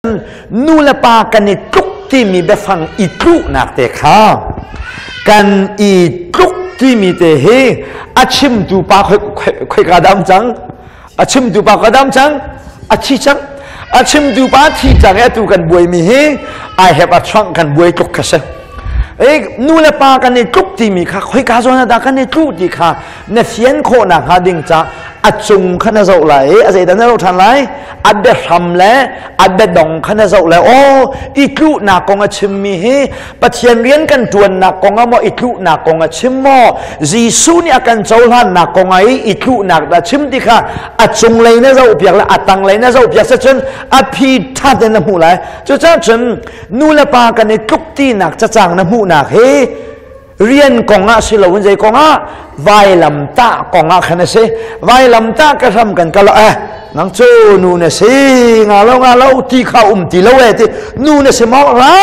cun nu le pa kan i tluk timi biafang i tluhnak te kha kan i tluk timi te hi a chimtu pa khoika dam cang a chimtu pa ka dam cang a thi cang a chimtu pa thi cang i atu kan buaimi hi I have a trunk kan buai tluk kha si nu le pa kan i tluk timi kha khoika zawn dah kan i tlu ti kha na fian khawh nakhnga ding ca a cung kha na zoh lai i a zeidah na zoh ṭhan lai a biahram le a biadong kha na zoh lai aw i tluhnak kong a chimmi hi Pathian rian kan ṭuannak kong ah maw i tluhnak kong a chim maw Jesuh nih a kan cohlannak kong ah i tluhnak dah chim ti kha a cunglei na zoh piak le a tanglei na zoh piak cun a phi ṭha tein na hmuh lai cucaah cun nu le pa kan i tluk tinak cacang na hmuhnak hi rian kong ah si loin zei kong ah vailamtah kong ah khan a si vailamtah ka hram kan kal eh nang cu nu na si nga lo nga lo ti kha um ti lo e ti nu na si maw ra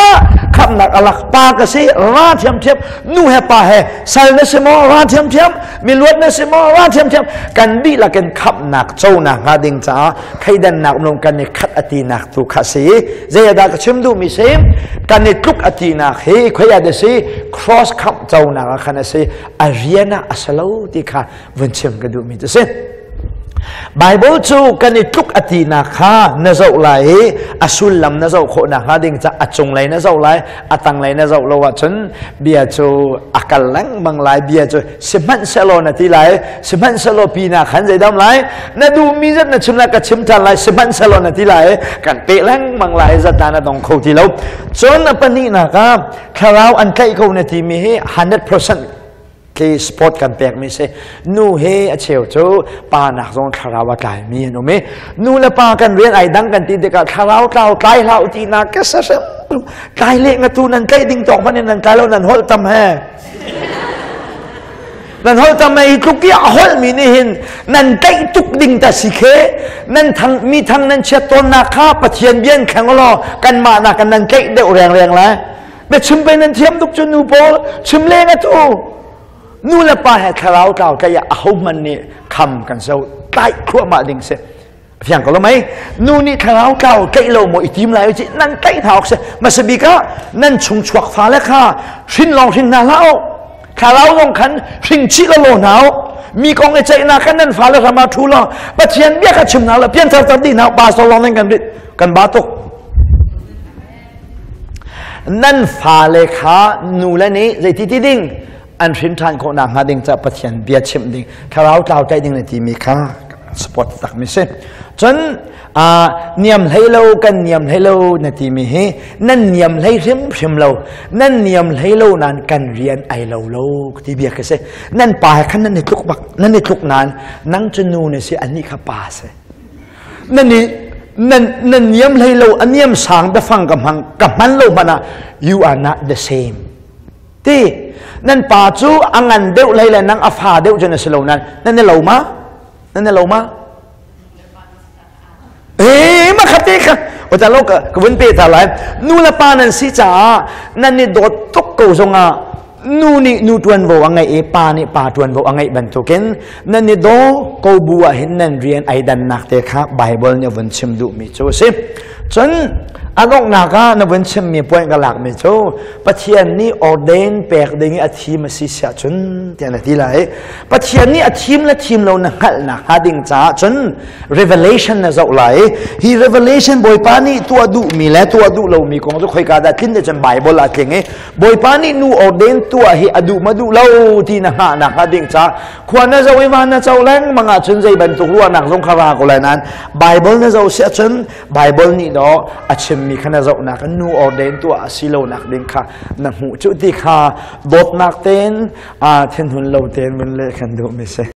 khamnak alak pa ka si ra thiam thiam nu he pa he sal na si maw ra thiam thiam miluat na si maw ra thiam thiam kan dihlak in khamnak conak hnga ding caah thleidannak um kan i khat ati nak tu kha si zei dah ka chim duh mi si kan i tluk ati nak hi khoi ah si cross khamh conak ah khan a si a rian ah a si lo ti kha vun chim ka duh mi cu si Bible cu kan i tluk a tinak kha na zoh lai i a sullam na zoh khawh nakhnga ding ca a cunglei na zoh lai a tanglei na zoh lo ahcun bia cu a kal lengmang lai bia cu sihmanhsehlaw na ti lai sihmanhsehlaw pi na khan zeidam lai na duhmi zat na chim lai ka chim ṭhan lai sihmanhsehlaw na ti lai kan peh lengmang lai zat na dong kho ti lo cun a pahnihnak ah thlarau an tlaih ko na timi hi 100% ke sport kan pekmi si nu he a cheu cu pa nak zong thlarau a tlaimi an um i nu le pa kan rian ai dang kan ti tikah thlarau tlau tlai hlah ti nak ka sa hrim tlai le nga tu nan tlaih ding tawk hmanh in nan tlai lo nan holh tam he nan holh tam i tluk i a holh mi nih hin nan tlaih tuk ding ta si khe nan thang mi thang nan chiat tawn nak kha Pathian bian kheng law kanmah nak kan nan tlaih deuh reng reng lai bia chim pe nan thiam tuk cu nu pawl chim leng a tu nu le pa he thlarau tlau tlaih ah aho hmanh nih kham kan so tlaih thluahmah ding si fiang ko lo mei nu nih thlarau tlau tlaih lo maw i tim lai ci nan tlaih hna awk si hmasa bik ah nan chung chuak fa le kha hrin lawng hrin hna hlah u thlarau zong khan hring chih lo lo hna u mi kong i ceihnak khan nan fale ram ah thu law Pathian bia kha chim hna lo pianthar tar dih hna pastor lawng nan kan rit kan ba tuk nan fale kha nu le nih zeiti ti ding an hrin ṭhan khawh nakhnga ding ca Pathian bia chimh ding thlarau tlau tlaih ding na timi kha support tak mi si cun niam hlei lo kan niam hlei lo na timi hi nan niam hlei hrimhrim lo nan niam hlei lo nan kan rian ai lo lo ti bia ka si nan pa he khan nan i tluk bak nan i tluk nan nang cu nu na si anih kha pa si nan i nan nan niam hlei lo a niam sang biafang ka hmang ka hman lo hmanh ah you are not the same ti nan pa cu a ngan deuh hlei le nang a fa deuh cu na si lo nan nan i lo ma nan i lo ma eh ma kha te kha o ta lo ka ka vun pe ta lai nu le pa nan si caah nan i dawt tuk ko zongah nu nih nu tuanvo a ngeih i pa nih pa tuanvo a ngeih bantukin nan i daw ko bu ah hin nan rian ai dannak te kha Bible nih a vun chim duhmi cu a si cun a donghnak ah na vun chimmi point ka lakmi cu Pathian nih ordain pek ding i a thim a si siah cun tiah na ti lai. Pathian nih a thim le thim lo na hngalhnak hnga ding caah cun revelation na zoh lai. Hi revelation Bawipa nih tuah duhmi le tuah duh lomi kong cu khoika dah tlin te cun Bible ah tling i Bawipa nih nu ordain tuah hi a duh ma duh lo ti na hngahnak hnga ding caah khua na zoh i van na co lengmang ahcun zei bantuk ruahnak zong kha ra ko lai nain Bible na zoh siah cun Bible nih daw a chimmi kha na zohnak nu ordain tuah a si lonak ding kha na hmuh cu ti kha dawtnak tein thinhun lo tein vun leh kan duhmi si.